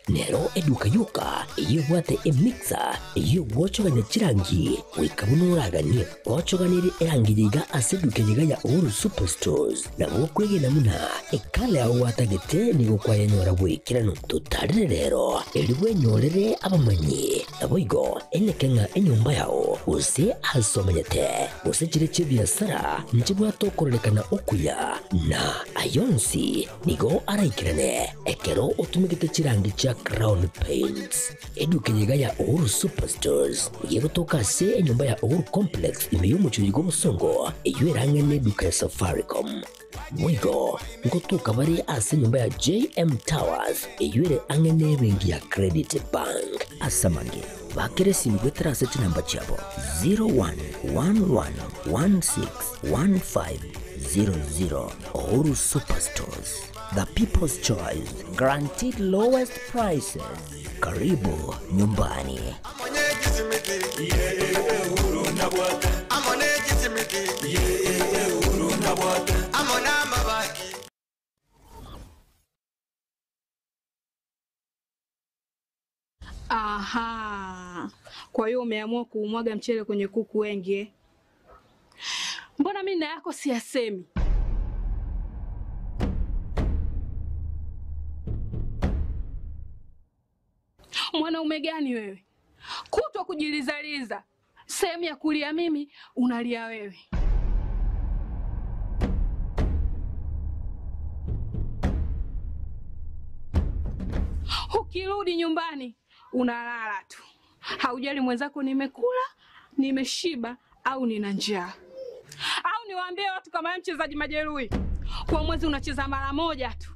Nero eduka yoka eyio ebwate emixer eyio egwochogania chirangi goika buna oraganie. Gwochoganirie erangi eye iga ase eduka eye iga ya Uhuru Superstores. Nabo okwegena buna ekala yao gwatagete nigo kwayenyora bw'ekeranu. Totarire rero erio bwenyorere abamanyi. Naboigo eneke ng'a enyomba yao gose aase omenyete, gose chiria chi'ebiasara nchibwate okororekana okuya, na ay'onsi nigo araikerane ekero otumegete chirangi chia Crown Paints. Eduka eye iga ya Uhuru Superstores nigo egotoka ase enyomba ya Uhuru Complex ime y'omochie oyo bw'obosongo, eyio erang'e neduka ya Safaricom. Boigo ngotoka bare ase enyomba ya JM Towers eyio ere ang'e nebenki ya Credit Bank. Ase amange, bakera esimi goetera ase chinamba chiabo 0111161500. Uhuru Superstores, the people's choice, guaranteed lowest prices. Karibu nyumbani. Aha, kwa hiyo umeamua kuumwaga mchele kwenye kuku wengi eh? Mbona mimi na yako siyasemi? Mwanaume gani wewe? Kutwa kujilizaliza, sehemu ya kulia mimi unalia wewe. Ukirudi nyumbani unalala tu, haujali mwenzako nimekula, nimeshiba au nina njaa. Au niwaambie watu kama wewe mchezaji majeruhi, kwa mwezi unacheza mara moja tu.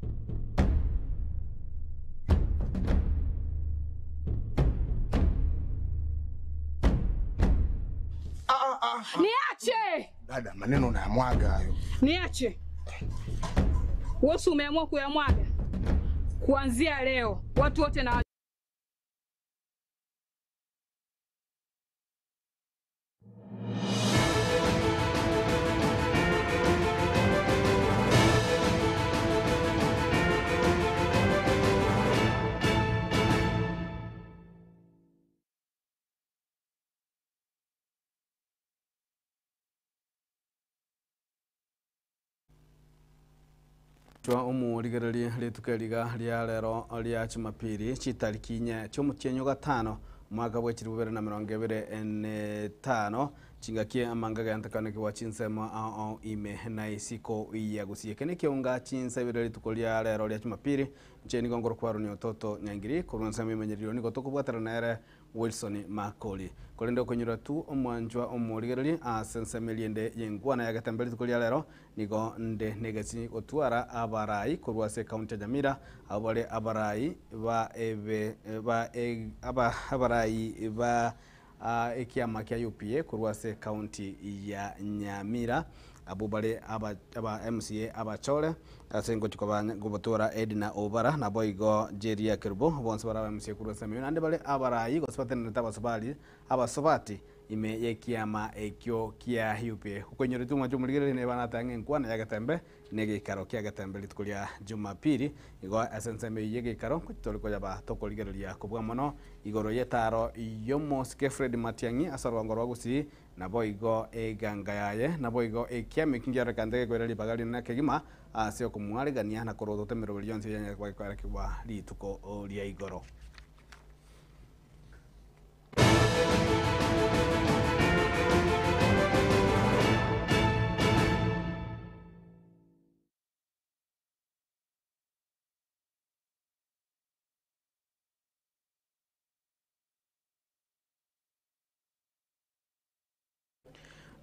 Niache, Dada, maneno unayamwaga hayo. niache. Wewe si umeamua kuyamwaga? Kuanzia leo watu wote na Chwa omorigereria rituko eriga ria rero ria Jumapili chitariki inye chiomotienyi gatano omwaka bwa chiribu bibere na emerongo ebere ene tano chingaki amanga geantekanekigwa chinsemo ao ao ime na isiko ya Gusii. Eke nekeonga chinsa ibere rituko ria rero ria Jumapili inche nigo ngorokwa Ronnie Ototo Nyangiri korwa ensemo emenyererio nigo tokobwatana nere Wilson Makori. Korende okonyora tu omwanchwa omorigereria ase ensemo eria ende y'enkwana ya Getembe rituko ria rero, nigo nde negesi gotwara abarai korwa ase ekaunti ya Nyamira, abwo bare abarai ba ebe ba e aba abarai ba ekiama kia UPA korwa ase ekaunti ya Nyamira. Abwo bare aba aba MCA abachore ase ngochia koba kobatora Edna Obara naboigo Jeria Kerubo bonsi bare aba MCA korwa ensemo eyio naende bare abarai gose batenenete abasubari abasubati ime y'ekiama ekio kia UPA. Okoinyoretie omwancho omorigereria neba natang'e ng'a enkwana ya Getembe na egeikaro kia Getembe rituko ria Jumapili igo ase ensemo eyio y'egeikaro ngochia tore koyaba tokorigereria kobua mono igoro y'etaro y'omosike Fred Matiang'i ase orogongo rwa Gusii Naboigo eganga yaye, naboigo ekiama ekio nkiarorekane gekoira ribaga rinene kegima ase okomoaregania na korotota emeroberi yonsi eyanyare koba gekoerekigwa rituko ria igoro.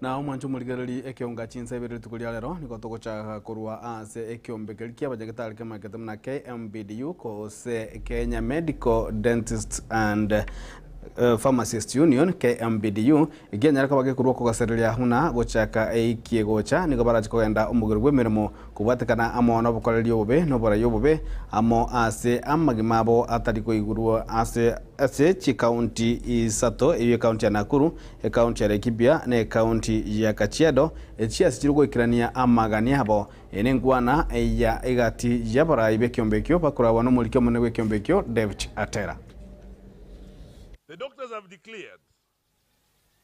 Na omwanche omorigereri ekeonga chinsa ibere rituko ria rero, nigo togochaka korwa ase ekeombe keria kia abanyagetari kemaekete buna KMPDU gose Kenya Medical Dentists and Pharmacist Union KMPDU ekianyara koba gekorwa okogasereria buna gochaka eikie gocha nigo barache kogenda omogero bw'emeremo kobwatekana amo nobokoreria obobe noborai obobe amo ase amagima abo atari koigurwa ase ase chikaunti isato eyo ekaunti ya Nakuru, ekaunti ya Laikipia na ekaunti ya Kajiado echiase chiri goikerania amagani abo. Eye nenkwana ya egati y'abarai b'ekiombe ekio bakoragwa nomoriki omonene bw'ekiombe ekio David Atera. The doctors have declared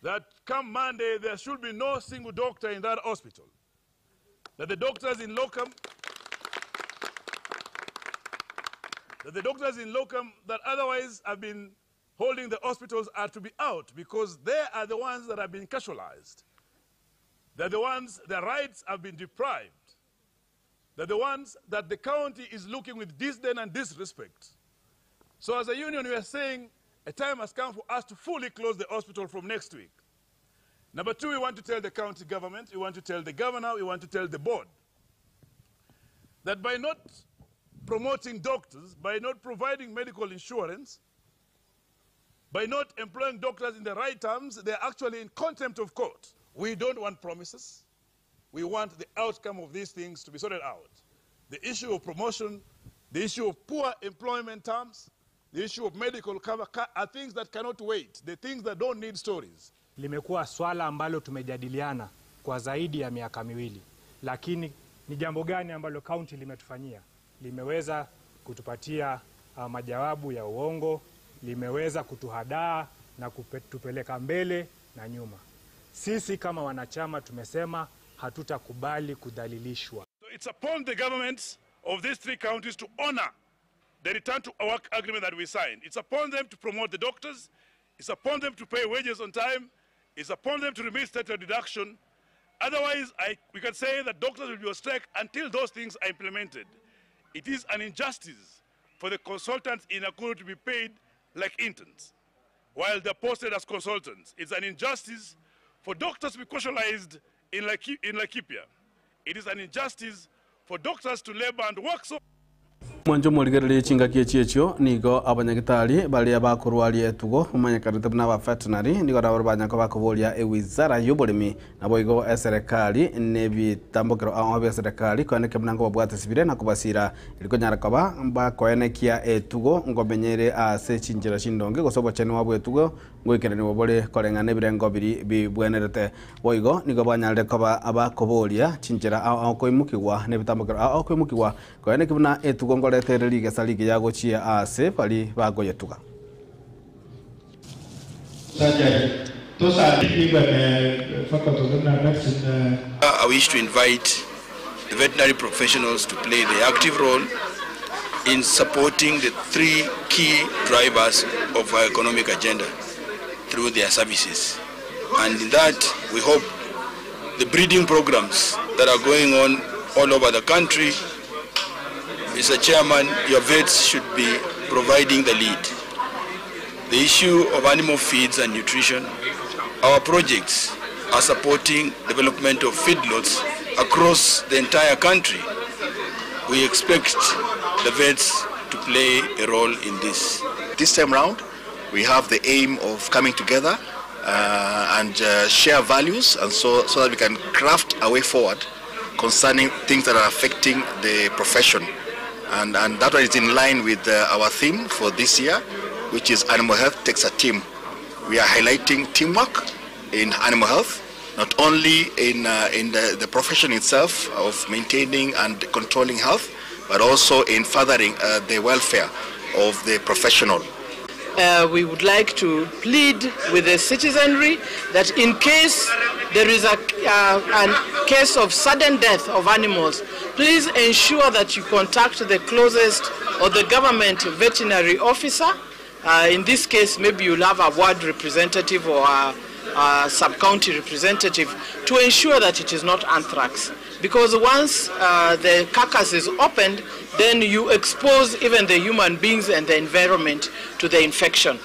that come Monday there should be no single doctor in that hospital. That the doctors in locum, that the doctors in locum that otherwise have been holding the hospitals are to be out because they are the ones that have been casualized. They're the ones their rights have been deprived. They're the ones that the county is looking with disdain and disrespect. So as a union, we are saying a time has come for us to fully close the hospital from next week. Number two, we want to tell the county government, we want to tell the governor, we want to tell the board that by not promoting doctors, by not providing medical insurance, by not employing doctors in the right terms, they're actually in contempt of court. We don't want promises. We want the outcome of these things to be sorted out. The issue of promotion, the issue of poor employment terms, the issue of medical cover are things that cannot wait, the things that don't need stories. Limekuwa swala ambalo tumejadiliana kwa zaidi ya miaka miwili, lakini ni jambo gani ambalo kaunti limetufanyia? Limeweza kutupatia majawabu ya uongo, limeweza kutuhadaa na kutupeleka mbele na nyuma. Sisi kama wanachama tumesema hatutakubali kudhalilishwa. So it's upon the governments of these three counties to honor the return to work agreement that we signed. It's upon them to promote the doctors. It's upon them to pay wages on time. It's upon them to remit statutory deduction. Otherwise, we can say that doctors will be on strike until those things are implemented. It is an injustice for the consultants in Nakuru to be paid like interns while they're posted as consultants. It's an injustice for doctors to be casualized in Laikipia. It is an injustice for doctors to labor and work so. Mwanjo morigererie chingaki echiechio nigo abanyagitari baria bakorwaria etugo omanyekanete buna aba veterinary nigo nabo banyaka bakoboria ewizara y'oboremi nabo igo eserekari n'ebitambukero ao bia serikali koeneke buna nkobabwate sibire na kobasira erikonyara koba bakoenekia etugo ngomenyere ase chinchera chindonge gose obochenu bwa etugo ngoikeraniwa bore koreng'ana ebirengo biri bibwenerete boigo nigo banyarire koba abakoboria chinchera ao koimukigwa n'ebitambukero ao koimukigwa koeneke buna etugo ngoretere rigesa rigiya gochia ase bari bagoyetuga. I wish to invite the veterinary professionals to play the active role in supporting the three key drivers of our economic agenda through their services. And in that, we hope the breeding programs that are going on all over the country, Mr. Chairman, your vets should be providing the lead. The issue of animal feeds and nutrition, our projects are supporting development of feedlots across the entire country. We expect the vets to play a role in this. This time round, we have the aim of coming together and share values, and so that we can craft a way forward concerning things that are affecting the profession. And that one is in line with our theme for this year, which is Animal Health Takes a Team. We are highlighting teamwork in animal health, not only in the profession itself of maintaining and controlling health, but also in furthering the welfare of the professional. We would like to plead with the citizenry that in case there is a case of sudden death of animals, please ensure that you contact the closest or the government veterinary officer. In this case, maybe you'll have a ward representative or a sub-county representative to ensure that it is not anthrax. Because once the carcass is opened, then you expose even the human beings and the environment to the infection.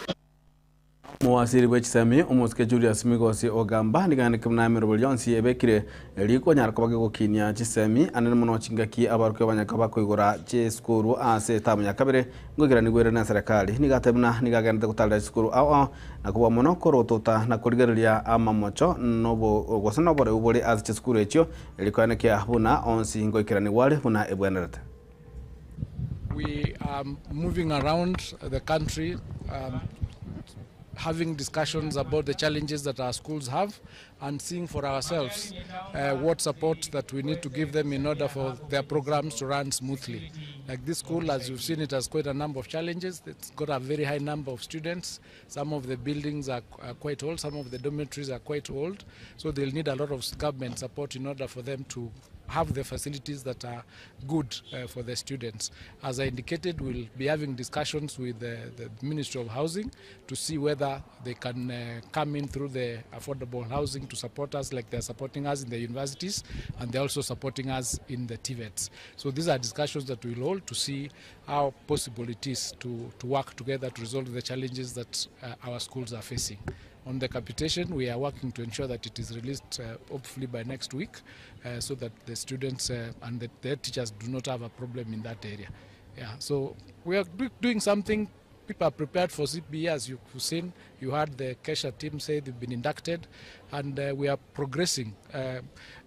Mowasiri bwe chisemi omosike Julius Migosi ogamba nigaaneke buna emeroberi yonsi ebekire eri konyara koba gegokinia chisemi anene mono chingaki abaruki abanyaka bakoigora chisukuru ase etamu ya kabere ngoikeraniwa ere na eserekari. Nigo atebia buna nigo agenderete gotarera chisukuru ao ao na kobua mono korotota na korigereria amamocho nobo gose noboreu bore ase chisukuru echio eri koenekia buna onsi ngoikeranigwa are buna ebwenerete. We are moving around the country having discussions about the challenges that our schools have and seeing for ourselves what support that we need to give them in order for their programs to run smoothly. Like this school, as you've seen, it has quite a number of challenges. It's got a very high number of students. Some of the buildings are quite old, some of the dormitories are quite old, so they'll need a lot of government support in order for them to have the facilities that are good for the students. As I indicated, we'll be having discussions with the Ministry of Housing to see whether they can come in through the affordable housing to support us like they're supporting us in the universities, and they're also supporting us in the TVETs. So these are discussions that we'll hold to see how possible it is to work together to resolve the challenges that our schools are facing. On the capitation, we are working to ensure that it is released hopefully by next week so that the students and their teachers do not have a problem in that area. Yeah, so we are doing something. People are prepared for CBE, as you've seen. You heard the Kesha team say they've been inducted, and we are progressing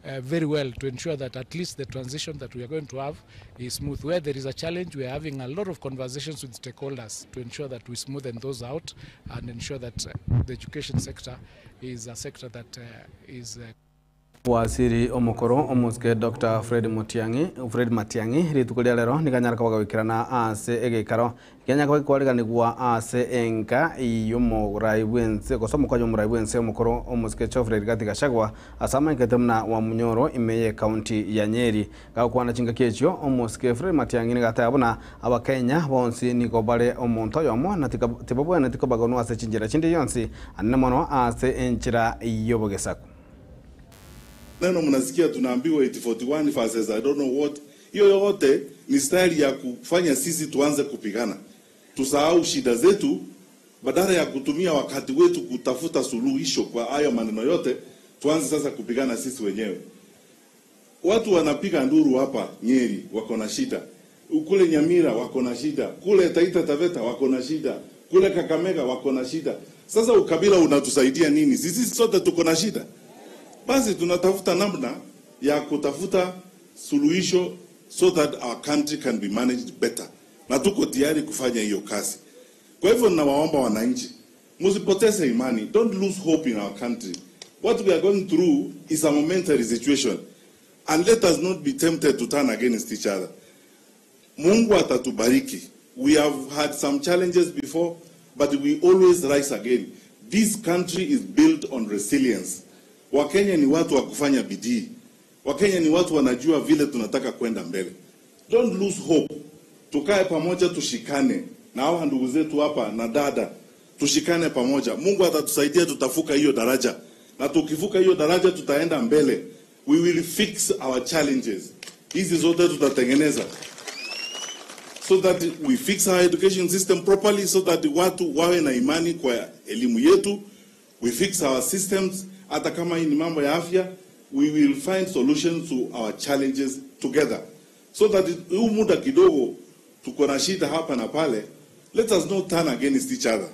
very well to ensure that at least the transition that we are going to have is smooth. Where there is a challenge, we are having a lot of conversations with stakeholders to ensure that we smoothen those out and ensure that the education sector is a sector that is... Waziri omokoro omosike Dr. Fred Matiang'i rituko ria rero niganyara kabagawikirana ase egekaro kenya kwariganigwa ase enka y'omorai bwense gose omokonyi omorai bwense omokoro omosike Geoffrey Rigathi Gachagua ase amaikete muna wa Munyoro ime ye county ya Nyeri gakwana chingaki echio omosike Fred Matiang'i nigateba buna abakenya bonsi nigo bare omonto oyomo na tibabwenereti tikobagonwa ase chinchera chinde yonsi anene mono ase enchera y'obogesaku. Neno mnasikia tunaambiwa 841 versus I don't know what. Hiyo yote ni style ya kufanya sisi tuanze kupigana. Tusahau shida zetu badala ya kutumia wakati wetu kutafuta suluhisho kwa hayo maneno yote, tuanze sasa kupigana sisi wenyewe. Watu wanapiga nduru hapa Nyeri wako na shida. Kule Nyamira wako na shida. Kule Taita Taveta wako na shida. Kule Kakamega wako na shida. Sasa ukabila unatusaidia nini? Sisi sote tuko na shida. Basi tunatafuta namna ya kutafuta suluhisho so that our country can be managed better. Na tuko tayari kufanya hiyo kazi. Kwa hivyo ninawaomba wananchi, msipoteze imani. Don't lose hope in our country. What we are going through is a momentary situation. And let us not be tempted to turn against each other. Mungu atatubariki. We have had some challenges before, but we always rise again. This country is built on resilience. Wakenya ni watu wa kufanya bidii. Wakenya ni watu wanajua vile tunataka kwenda mbele. Don't lose hope. Tukae pamoja, tushikane. Na hawa ndugu zetu hapa na dada, tushikane pamoja. Mungu atatusaidia, tutavuka hiyo daraja. Na tukivuka hiyo daraja tutaenda mbele. We will fix our challenges. Hizi zote tutatengeneza. So that we fix our education system properly, so that watu wawe na imani kwa elimu yetu. We fix our systems. Hata kama hii ni mambo ya afya, we will find solutions to our challenges together. So that huu muda kidogo tuko na shida hapa na pale, let us not turn against each other.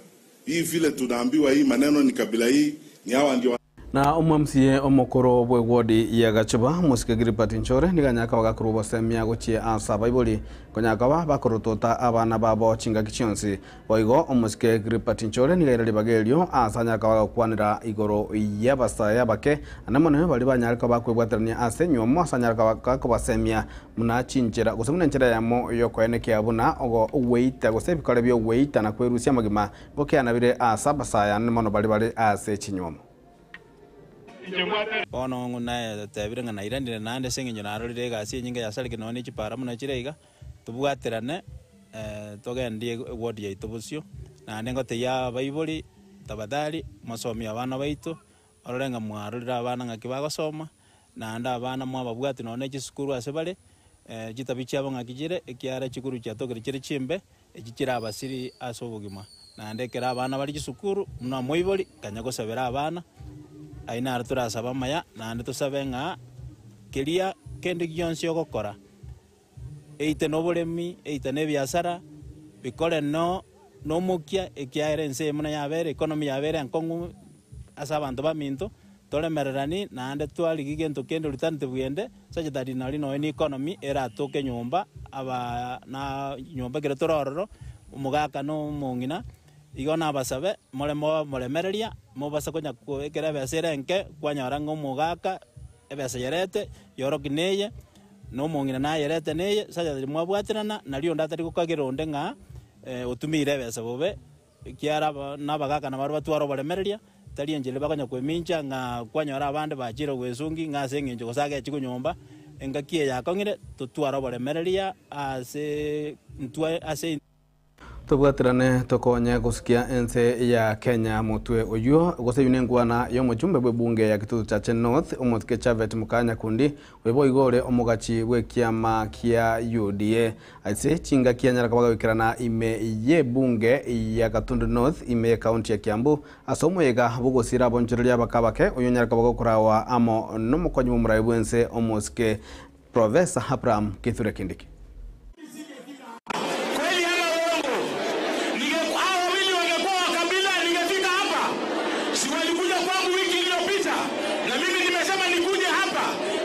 Hii vile tunaambiwa hii maneno ni kabila hii, ni hawa ndio. Na omwamsie omokoro bwe wodi ya Gachuba musike Gilbert Nchore niganyaka bagakorwo bosemia gochia ase baibori konyaka bakorotota abana babo chingaki chionsi boigo omusike Gilbert Nchore nigairari bagerio ase anyaka bagakwanera igoro y'abasaya bake anamono bari banyarika bakwebwaterania ase nyuomo ase anyarika bakakobasemia muna chinchera gose muna enchera yamo yokoenekia buna ogo oweita gose ebikore bia oweita na kwerusia amagima gokeanabire ase abasaya mono bari bari ase chinyuomo. Bono ng'una tebire ng'a nairanire naende ase eng'encho narorire egasi enyinge yasareke nonya na echipara buna chire iga, tobwaterane togendie eward yaito bosio, naende ngotebia abaibori tafadhali mosomie abana baito, orore ng'a mwarorire abana ng'aki bagosoma, naende abana mwababwati nonya na echisukuru ase bare, chitabi chiabo ng'aki chire, ekiara chikuru chiatokire chire chimbe, echi chire abasiri ase obogima. Naende ekero abana bare chisukuru, buna omoibori, kanya gosabera abana, ayio naro torasabe amaya, naende tosabe ng'a keria kende gionsi ogokora, eite na oboremi, eite na ebiasara, bikore no nomokia ekiagera ense eye buna yabere, economy yabere enkong'u ase abanto baminto, toremererani naende twarigia gento kende alternative bwende, such that nari nonya na economy eratoke nyomba aba na nyomba ekero tore ororo, omogaka na omong'ina, igo nabasabe more mo moremereria, mobase konya ko ekero ebesa ere enke, kwanyora ng'a omogaka ebesa yerete, yoroki na eye, na omong'ina nayerete na eye, such that mwabwaterana, nario onde atari gokagera onde ng'a otumiire ebesa bobe, Ekiagera aba nabagaaka na barabwo batware oboremereria, tari enchera bakonya kwemincha ng'a kwanyora abande bachire ogwesungi ng'a ase engencho gose agechigwe nyomba, engaki eye yakong'ire totware oboremereria ase intwe ase. Tobwaterane tokonye gosukia ense ya Kenya motwe oyio gose eyio nenkwana yomochumbe bw'ebunge ya Kitutu Chache North omosike Chavet Mukaya Nyakundi Oyo boigo ore omogachi bw'ekiama kia UDA. Ase chingaki anyare koba goikerana ime y'ebunge ya Gatundu North ime y'ekaunti ya Kiambu ase omoyega bw'ogosiira abonchoreria abake abake oyio onyare koba gokorawa amo nomokonyi bw'omorai bw'ense omosike Professor Abraham Kithure Kindiki. Kweli ama uongo? Hao wawili wangekuwa wa kabila ningefika hapa? Si walikuja kwangu wiki iliyopita, na mimi nimesema nikuje hapa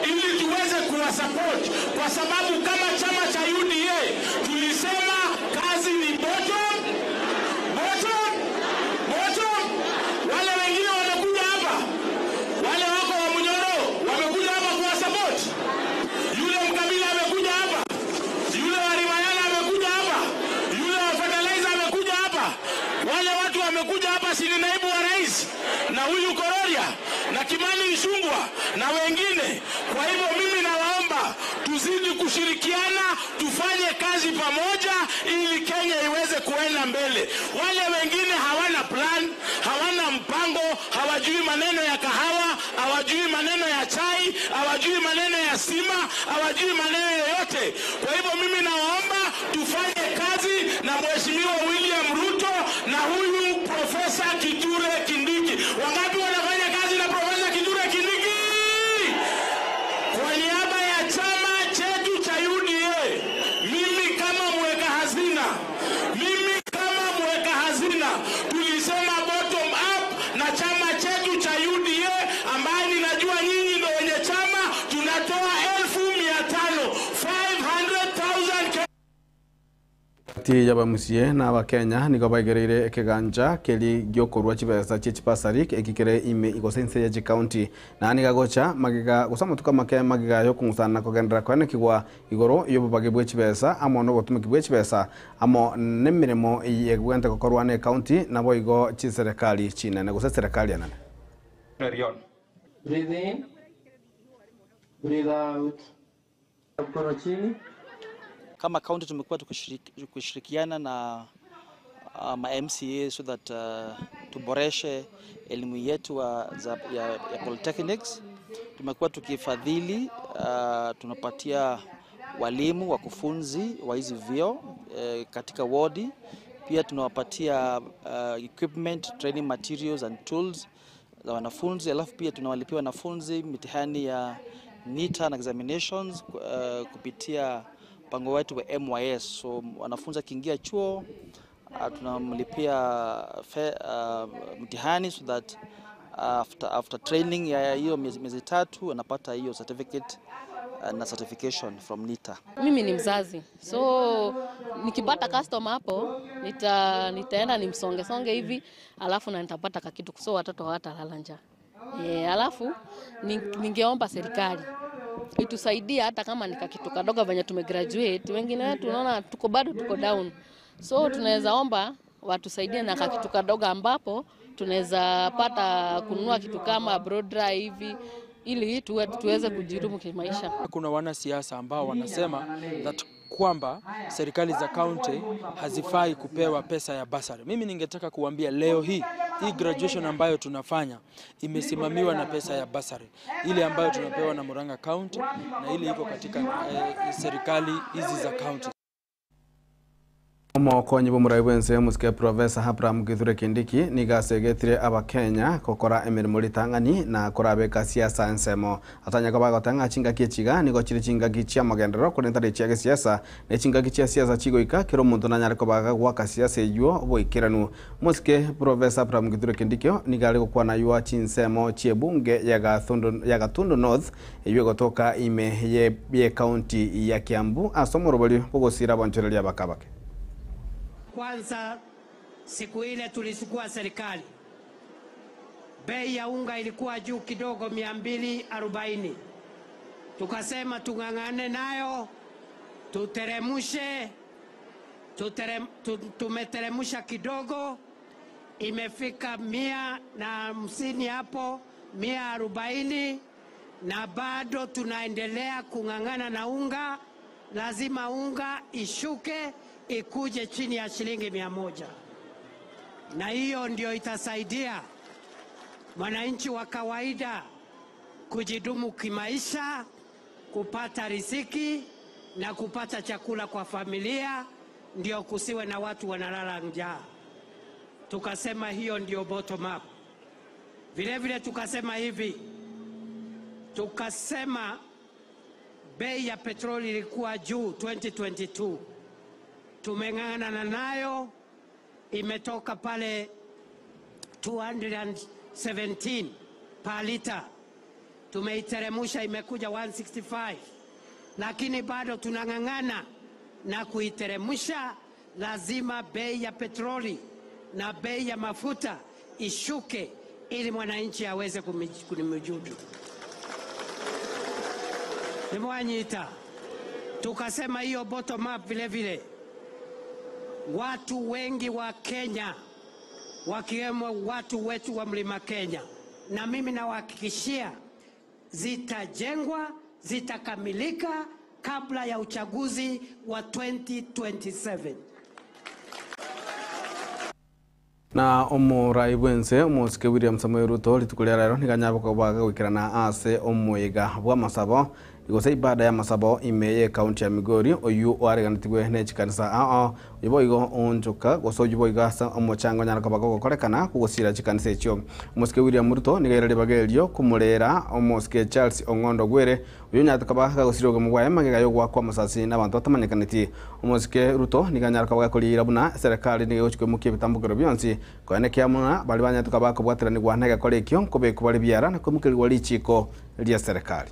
ili tuweze kuwasupport, kwa sababu kama chama cha UDA tulisema kazi ni bottom, bottom, bottom. Wale wengine wamekuja hapa, wale wako wa Munyoro wamekuja hapa kuwasupport. Yule mkabila amekuja hapa, yule wa Riwayana amekuja hapa, yule wa fertilizer amekuja hapa, wale watu wamekuja hapa, si ni naibu wa rais na huyu Kororia na Kimani Ichung'wah na wengine. Kwa hivyo mimi nawaomba tuzidi kushirikiana, tufanye kazi pamoja ili Kenya iweze kuenda mbele. Wale wengine hawana plan, hawana mpango, hawajui maneno ya kahawa, hawajui maneno ya chai, hawajui maneno ya stima, hawajui maneno yoyote. Kwa hivyo mimi nawaomba tufanye kazi na Mheshimiwa William Ruto na huyu Profesa Kithure Kindiki. Wangapi wanafanya kazi na Profesa Kithure Kindiki? Kwa niaba ya chama chetu cha UDA, mimi kama mweka hazina, mimi kama mweka hazina tulisema bottom up na chama chetu cha UDA ambaye ninajua nyinyi ndio wenye chama, tunatoa 500,000 500,000 Kati y'abamusie na abakenya nigo baigereire ekeganja keri giokorwa chibesa chie chibasari ekikere ime igose inse ya chikaunti na niga gocha magiga gose amatuko amake magiga yokong'usana kogenderera koenekigwa igoro y'obobagi bwa chibesa amo na obotumiki bwa chibesa amo na emeremo yegwente gokorwa na ekaunti nabo igo chiserikali chinene gose serikali enene. Breathe in, breathe out. Mkono chini. Kama county tumekuwa tukishirikiana na ma MCA so that tuboreshe elimu yetu ya polytechnics. Tumekuwa tukifadhili, tunapatia walimu wakufunzi wa hizi vyuo katika wodi. Pia tunawapatia equipment, training materials and tools za wanafunzi. Alafu pia tunawalipia wanafunzi mitihani ya NITA na examinations kupitia mpango wetu wa MYS. So wanafunzi akiingia chuo tunamlipia mtihani so that after training ya hiyo miezi 3 anapata hiyo certificate na certification from NITA. Mimi ni mzazi, so nikipata customer hapo nitaenda nimsonge songe hivi, alafu na nitapata kakitu, so watoto hawatalala njaa. Alafu ningeomba serikali itusaidie hata kama ni kakitu kadogo venye tumegraduate. Wengine wetu tunaona tuko bado tuko down, so tunaweza omba watusaidie na kakitu kadogo ambapo tunaweza pata kununua kitu kama brodra hivi ili tuweze kujidumu kimaisha. Kuna wanasiasa ambao wanasema that kwamba serikali za county hazifai kupewa pesa ya basari. Mimi ningetaka kuambia leo hii, hii graduation ambayo tunafanya imesimamiwa na pesa ya basari, ile ambayo tunapewa na Murang'a County na ile iko katika serikali hizi za county. Omokonyi bw'omorai bw'ense omosike Professor Abraham Kithure Kindiki nigo asegetire Abakenya gokora emeremo ritang'ani na korabeka siasa ensemo. Atanya koba agoteba ng'a chingaki echi iga nigo chire chingaki chi'amagenderero korende tari echia gesiasa, ne chingaki chia siasa chigoika kera omonto nanyare koba agagoaka siasa eyio boikeranu. Omosike Professor Abraham Kithure Kindiki nigo are gokwana aywo chinsemo chi'ebunge ya Gatundu North eyio egotoka ime y'ecounty ya Kiambu ase omorobori bw'ogosiira abanchoreri abake abake. Kwanza siku ile tulichukua serikali, bei ya unga ilikuwa juu kidogo, 240. Tukasema tung'ang'ane nayo tuteremushe, tuterem, tumeteremusha kidogo, imefika 150 hapo, 140, na bado tunaendelea kung'ang'ana na unga. Lazima unga ishuke ikuje chini ya shilingi 100, na hiyo ndio itasaidia mwananchi wa kawaida kujidumu kimaisha, kupata riziki na kupata chakula kwa familia, ndio kusiwe na watu wanalala njaa. Tukasema hiyo ndio bottom up. Vile vile tukasema hivi, tukasema bei ya petroli ilikuwa juu 2022, tumeng'ang'ana nayo, imetoka pale 217 per liter, tumeiteremusha imekuja 165, lakini bado tunang'ang'ana na kuiteremusha. Lazima bei ya petroli na bei ya mafuta ishuke ili mwananchi aweze kunimujudu. Nimwanyita, tukasema hiyo bottom up vile vile, watu wengi wa Kenya wakiwemo watu wetu wa Mlima Kenya, na mimi nawahakikishia zitajengwa, zitakamilika kabla ya uchaguzi wa 2027. Na omorai bwense omosike William Samoei Ruto rituko ria rero nigo anyare koba goikerana ase omoiga bw'amasabo gose ibada y'amasabo ime y'ecounty ya Migori oyu oareganetigwe ne chikanisa ao oyo boigo oonchoka gose oyu boigo ase omochango onyare koba gogokorekana kogosira chikanisa echio. Omosike William Ruto nigo aira ribaga erio komorera omosike Charles Ong'ondo Ogwere oyo onyarete koba gagosira obogima bwaye magega y'ogoakwa amasasi n'abanto batamanyekaneti. Omosike Ruto nigo anyare koba gakoriira buna eserekari nigo egochia koimokia ebitambokero bionsi koenekia buna baria banyarete koba bakobwateranigwa negekora ekio nkobekwa bare biara na koimokerigwa richiiko ri'eserekari.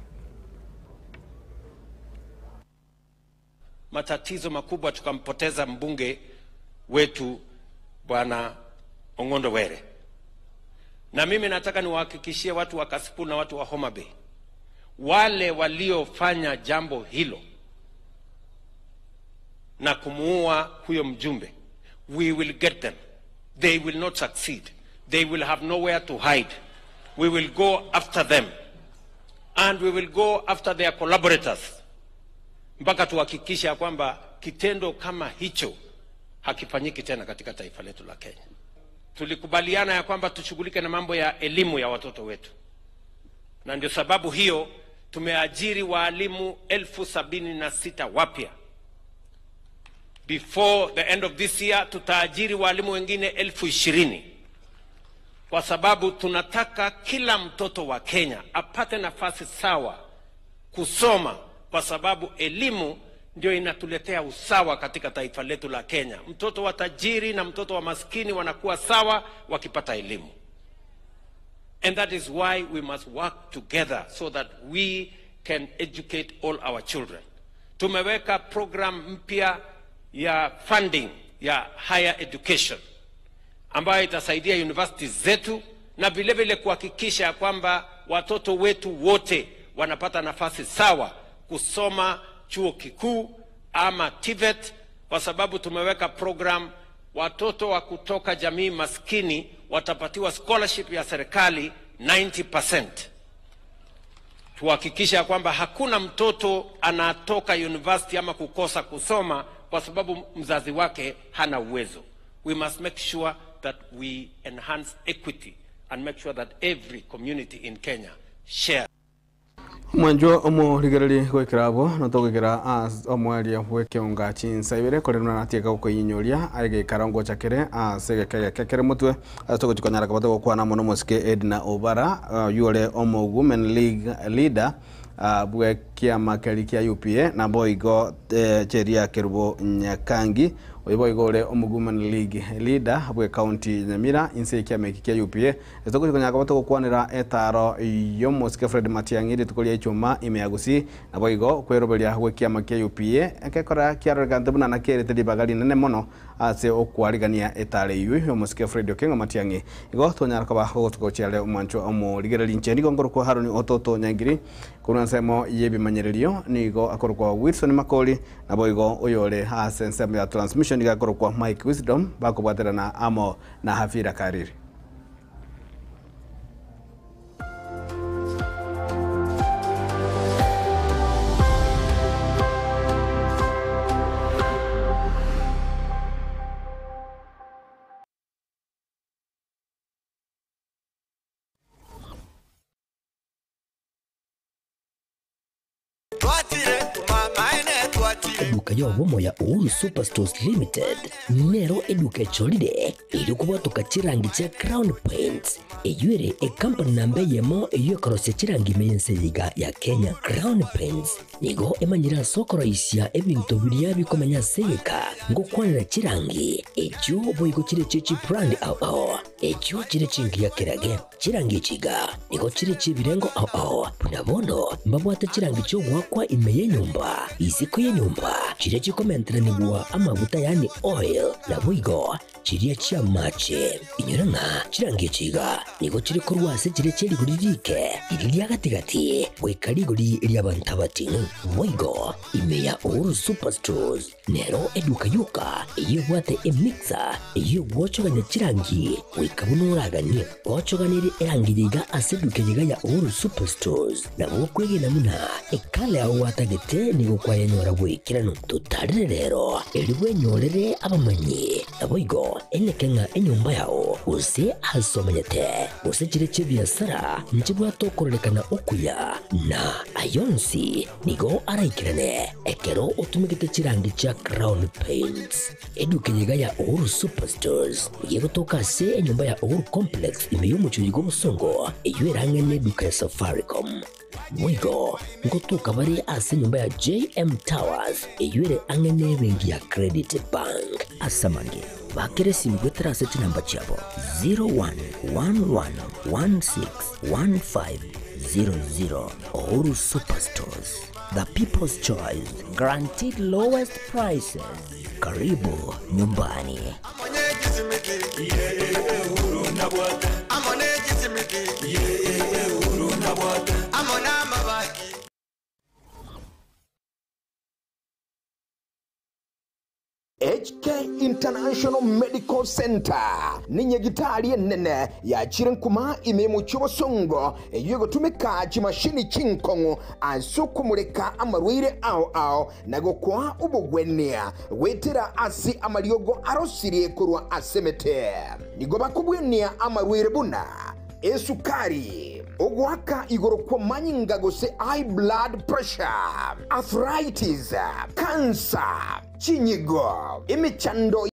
Matatizo makubwa, tukampoteza mbunge wetu Bwana Ong'ondo Were. Na mimi nataka niwahakikishie watu wa Kasipul na watu wa Homa Bay, wale waliofanya jambo hilo na kumuua huyo mjumbe, we will get them. They will not succeed. They will have nowhere to hide. We will go after them and we will go after their collaborators mpaka tuhakikishe ya kwamba kitendo kama hicho hakifanyiki tena katika taifa letu la Kenya. Tulikubaliana ya kwamba tushughulike na mambo ya elimu ya watoto wetu, na ndio sababu hiyo tumeajiri waalimu 76,000 wapya. Before the end of this year tutaajiri waalimu wengine 20,000 kwa sababu tunataka kila mtoto wa Kenya apate nafasi sawa kusoma, kwa sababu elimu ndio inatuletea usawa katika taifa letu la Kenya. Mtoto wa tajiri na mtoto wa maskini wanakuwa sawa wakipata elimu. And that is why we must work together so that we can educate all our children. Tumeweka program mpya ya funding ya higher education ambayo itasaidia universities zetu na vile vile kuhakikisha ya kwamba watoto wetu wote wanapata nafasi sawa kusoma chuo kikuu ama TVET, kwa sababu tumeweka program watoto wa kutoka jamii maskini watapatiwa scholarship ya serikali 90%. Tuhakikisha ya kwamba hakuna mtoto anatoka university ama kukosa kusoma kwa sababu mzazi wake hana uwezo. We must make sure that we enhance equity and make sure that every community in Kenya shares. Omwanchwa omorigereri goikera abwo notogokera ase omoerio bw'ekeunga chinsa ibere korende buna natieka gokoinyoria egeikaro ngocha kere ase egeka egeke kere motwe ase togochi konyara koba togokwana amo nomosike Edna Obara oywo ore omo Women League leader bw'ekiama keria kia UPA naboigo Cheria Kerubo Nyakangi oyo boigo ore omo Women League leader bw'ecounty ya Nyamira inse y'ekiama eki kia UPA. Ase togochia konyara koba togokwanera etaaro y'omosike Fred Matiang'i rituko ria Ichuma ime ya Gusii, naboigo okweroberia gw'ekiama kia UPA ekekora kiarorekanete buna nakerete ribaga rinene mono ase okwarigania etaaro eyio y'omosike Fred Okengo Matiang'i. Igo twanyara koba gogotuka gochia are omwanchwa omorigereria inche nigo nkorokwa Haroni Ototo Nyangiri korwa ensemo y'ebimanyererio nigo akorokwa Wilson Makori naboigo oyore ase ensemo ya transmission nigo akorokwa Mike Wisdom bakobwaterana amo na Hafira Kariri. Eduka y'obomo ya Uhuru Superstores Limited nero eduka echorire erio kobwatoka chirangi chia Crown Paints, eyio ere ecompany namba eyemo eyio ekorosia chirangi ime y'ense eye iga ya Kenya. Crown Paints nigo emanyire ase okoroisia ebinto biria bikomenya ase egeka ngokwanera chirangi echio boigo chire chie chibrand ao ao echio chire chingiya kerage. Chirangi echi iga nigo chire chi'ebirengo ao ao, buna bono mbabwate chirangi chi'ogoakwa ime y'enyomba, isiko y'enyomba, chiria chikomenteranigwa amaguta yaani oil, naboigo chiria chi'amache. Inyora ng'a chirangi echi iga nigo chire korwa ase chiria chie rigori riike, riria ria gati-gati, goika rigori ri'abanto abating'u. Boigo ime ya Uhuru Superstores Nero eduka yoka eyio ebwate emixer eyio egwochogania chirangi goika buna oraganie. Gochoganerie erangi eye iga ase eduka eye iga ya Uhuru Superstores nabo okwegena buna ekala yao gwatagete nigo kwayenyora boikeranu. Totarere rero erio bwenyorere abamanyi naboigo eneke ng'a enyomba yao gose ase omenyete gose chire chi'ebiasara nchibwate okororekana okuya na ayonsi Nigo araikerane ekero otumegete chirangi chia Crown Paints. Eduka eye iga ya Uhuru Superstores nigo egotoka ase enyomba ya Uhuru Complex ime y'omochie oyo bw'obosongo eyio erang'e neduka ya Safaricom. Boigo ngotoka bare ase enyomba ya JM Towers eyio ere ang'e nebenki ya Credit Bank. Ase amange, bakera esimi goetera ase chinamba chiabo 0111161500. Uhuru Superstores, the people's choice, guaranteed lowest prices. Karibu nyumbani. HK International Medical Centre nenyagitari enene yachire nkuma ime y'omochie obosongo eyio egotumeka chimashini chinkong'u ase okomoreka amarwaire ao ao na gokoa obogwenia goetera ase amariogo arosirie korwa ase emete. Nigo bakobwenia amarwaire buna esukari, ogoaka igoro kw'amanyinga gose high blood pressure, arthritis, cancer, chinyigo, emechando.